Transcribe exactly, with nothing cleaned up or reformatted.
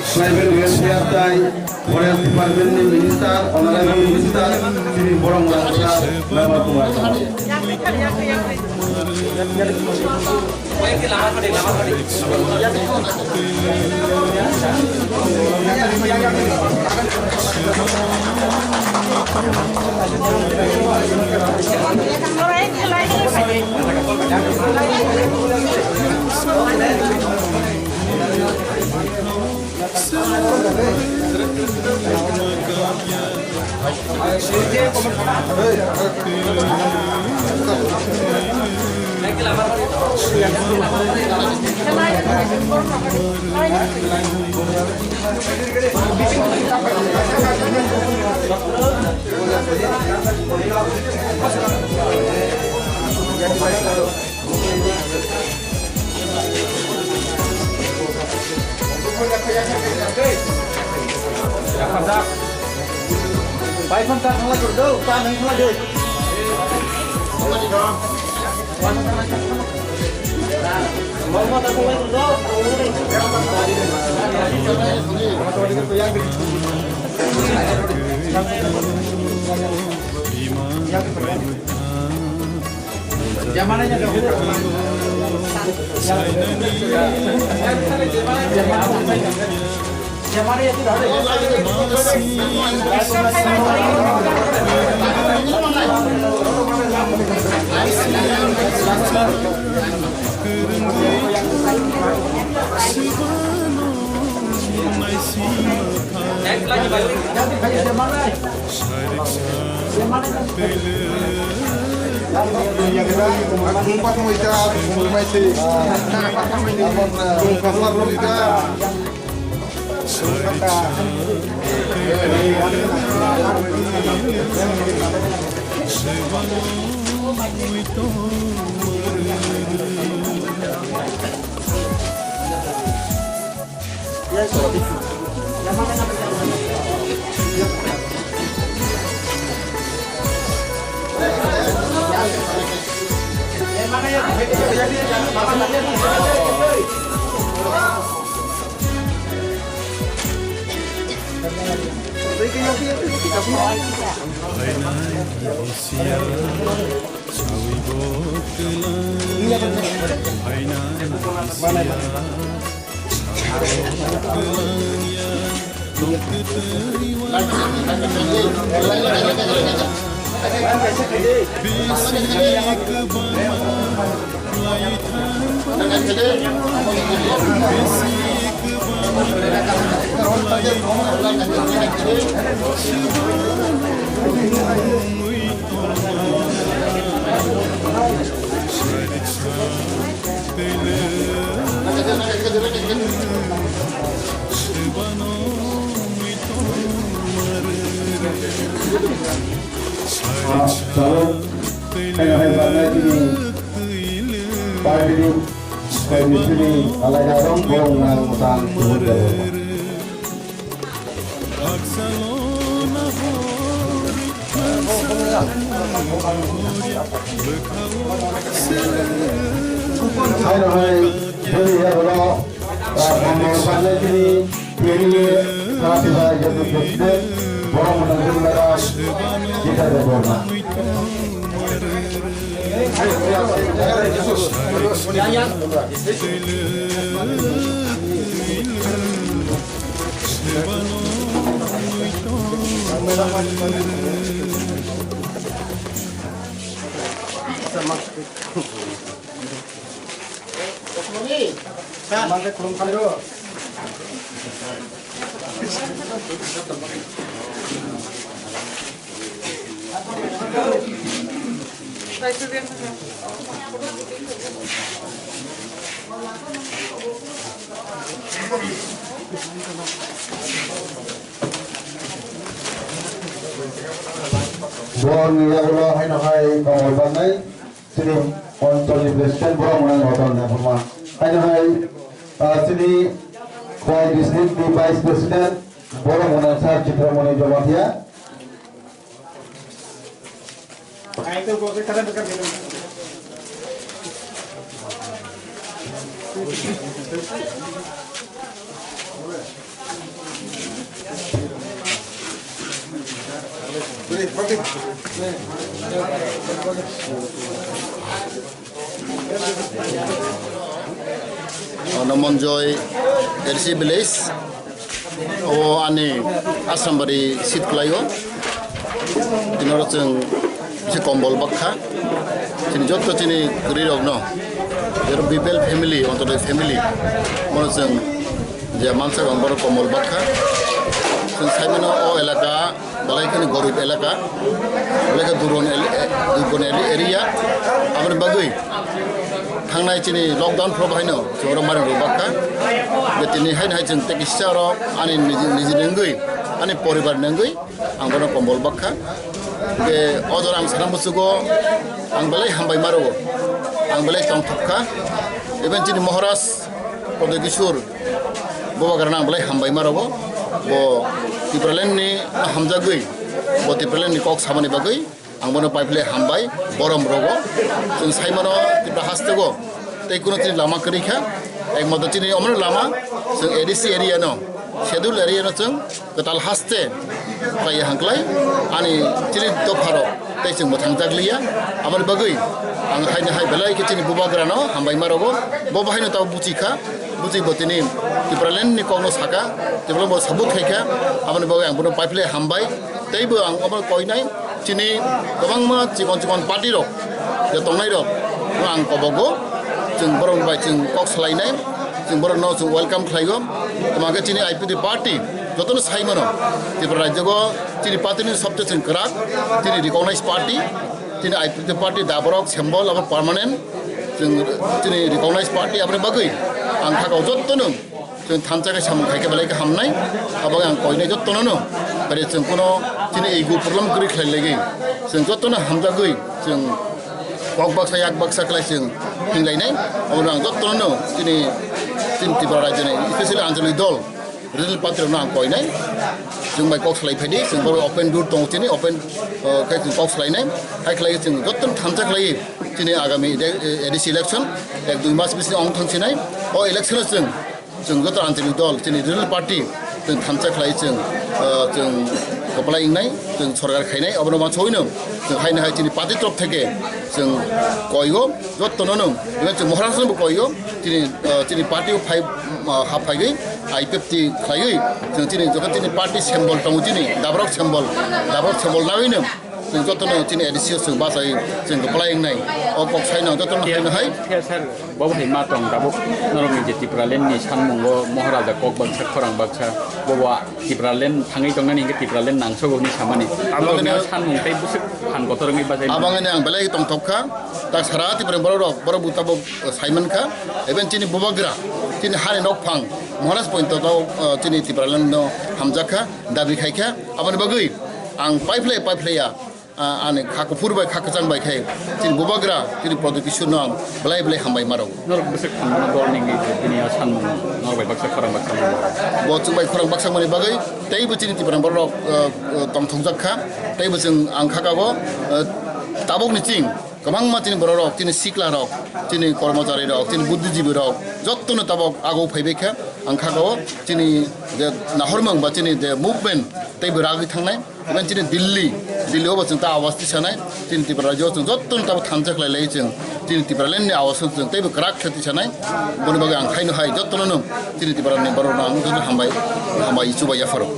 Tribal Welfare tai Forest Department ni Minister, Honorable Minister, Shri Boromwra Sir, Mevar Kumar Sir. Tabuk khaina hai barnai chini party ni, tei chini alai da dong, borok nang mwtang kubun jabo. Haino hai, bini yagulo, ah, Komol Pandey chini, P L A, Khasi Bai Executive President, borok mwtang chini madam, Jitendra Debbarma. Borokni yagulo haino hai Komol Pandey, chini oncholni president borok mwnang Ratan Debbarma. Haino hai, ah, chini Khowai district ni vice president borok mwnang Sir Chitramoni Jamatia. Ono Monjoy A D C village, o ani Asrambari seat kwlaio. Tini oro chwng bisi kombol bakha. Chini jotto chini kwrwi rokno, jero B P L family, Antyodoi family, bono chwng je mansa rok bono kombol bakha. Chwng saimano o elaka belai kheno gorib elaka, belai khe durbol el-, durbol el-, area. Aboni bagwi thangnai chini lockdown phoro bahaino chwng oro mairum rwbakha. Je tini haino hai chwng tei kisa oro ani niji, niji nengwi, ani poribar nengwi ang bono kombol bakha. Je o jora ang sana muchugo, ang belai hambai marogo, ang belai tongthok kha. Even chini Maharaj Pradyot Kishore Bubagrano ang belai hambai marogo. Bo Tipraland ni hamjagwi, bo Tipraland ni kok samani bagwi ang bono paiphle hambai, borom rogo. Chwng saimano Tripura hasteo tei kuno chini lama kwrwi kha. Ekmatro chini omono lama, chwng A D C area no, schedule area no chwng kwtal haste khlaiya hangklai ani chini dopharok tei chwng mwthangjakliya. Aboni bagwi ang haino hai belai khe chini Bubagrano hambai marogo. Bo bahaino tabo buchi kha, buchi bo tini Tipraland ni kokno saka, Tipraland bo sabuk khai kha. Aboni bagwi ang bono paiphle hambai. Teibo ang obo koinai chini kwbangma chikon chikon party rok je tongnai rok no ang kobogo, chwng borok bai chwng kok salainai, chwng borok no chwng welcome khlaigo. Tamo khe chini I P F T party jotono sai mano, Tripura rajyo go chini party ni sobse chwng kwrak, chini recognized party, chini I P F T party da borok symbol abo permanent, chwng chini recognized party aboni bagwi ang khakao jotono chwng thansa khe samung khai khe belai khe hamnai. Abo ang koinai jotono no, bare chwng kuno chini ego problem kwrwi khlai laiwi chwng jotono hamjagwi chwng kok baksa yak baksa khlai chwng hinlainai. Obo ang jotono no chini, chini Tripura rajyoni specially Anjali dol regional party rokno ang koinai, chwng bai kok salai phaidi, chwng bai open door tongo chini, open, uh, khe chwng kok salainai. Hai khlai chwng jotono thansa khlai chini agami ele-, A D C election ek dui mas bisi ong thangsinai. O election o chwng, chwng joto Anjali dol chini regional party chwng thansa khlai chwng, uh, chwng kwplai wngnai, chwng sorkar khainai. Obono ma chowino chwng haino hai chini party torop theke chwng koigo jotono no, even chwng Maharashtra bo koigo chini, uh, chini party o phai, uh, hap phaigwi I P F T khlaiwi chwng chini joto chini party symbol tongo chini dabrok symbol, dabrok symbol naiwino chwng jotono chini A D C o chwng bachai chwng kwplai wngnai. O kok saino jotono haino hai. Khe sir, bo hai ma tong tabuk norokni je Tipraland ni sanmungo Maharaja kok baksa khorang baksa, bobo Tipraland thangwi tongnani hinkhe Tipraland nangsogo hwnwi samani. Abangani norokni sanmung tei bwswk phan kotor wngwi bachai. Abangani ang belai tongthok kha. Tak sara Tipraland borok rok, borok bo tabuk, uh, saiman kha. Even chini Bubagra, chini hani nokphang, Maharaj pointo tabuk, uh, chini Tipraland no hamjak kha, dabi khai kha. Aboni bagwi ang paiphlai paiphlaiya, ah, ani kha kuphur bai kha kwchang bai khai chini Bubagra chini Pradyot Kishore no ang belai belai hambai maro. Norok bwswk thangmano dol ni bini a sanmung norok bai baksa khorang baksa mano. Bo chwng bai khorang baksa mani bagwi teibo chini Tiprani borok rok, ah, ah, tongthokjak kha, teibo chwng ang kha kago, ah, tabok ni ching kwbangma chini borok rok, chini sikla rok, chini kormochari rok, chini buddhijibi rok jotto no tabok ago phaibai kha. Ang kha kago chini je nahormung ba chini je movement teibo ragwi thangnai. Even chini Delhi, Delhi o bo chwng ta awas tisanai, chini Tripura rajyo chwng jottoni tabo thansa khlai lai chwng, chini Tipraland ni awas chwng teibo kwrak khe tisanai, boni bagwi ang khaino hai jottono no chini Tripura ni borok no ang joto hambai, hambai chubai yapharo.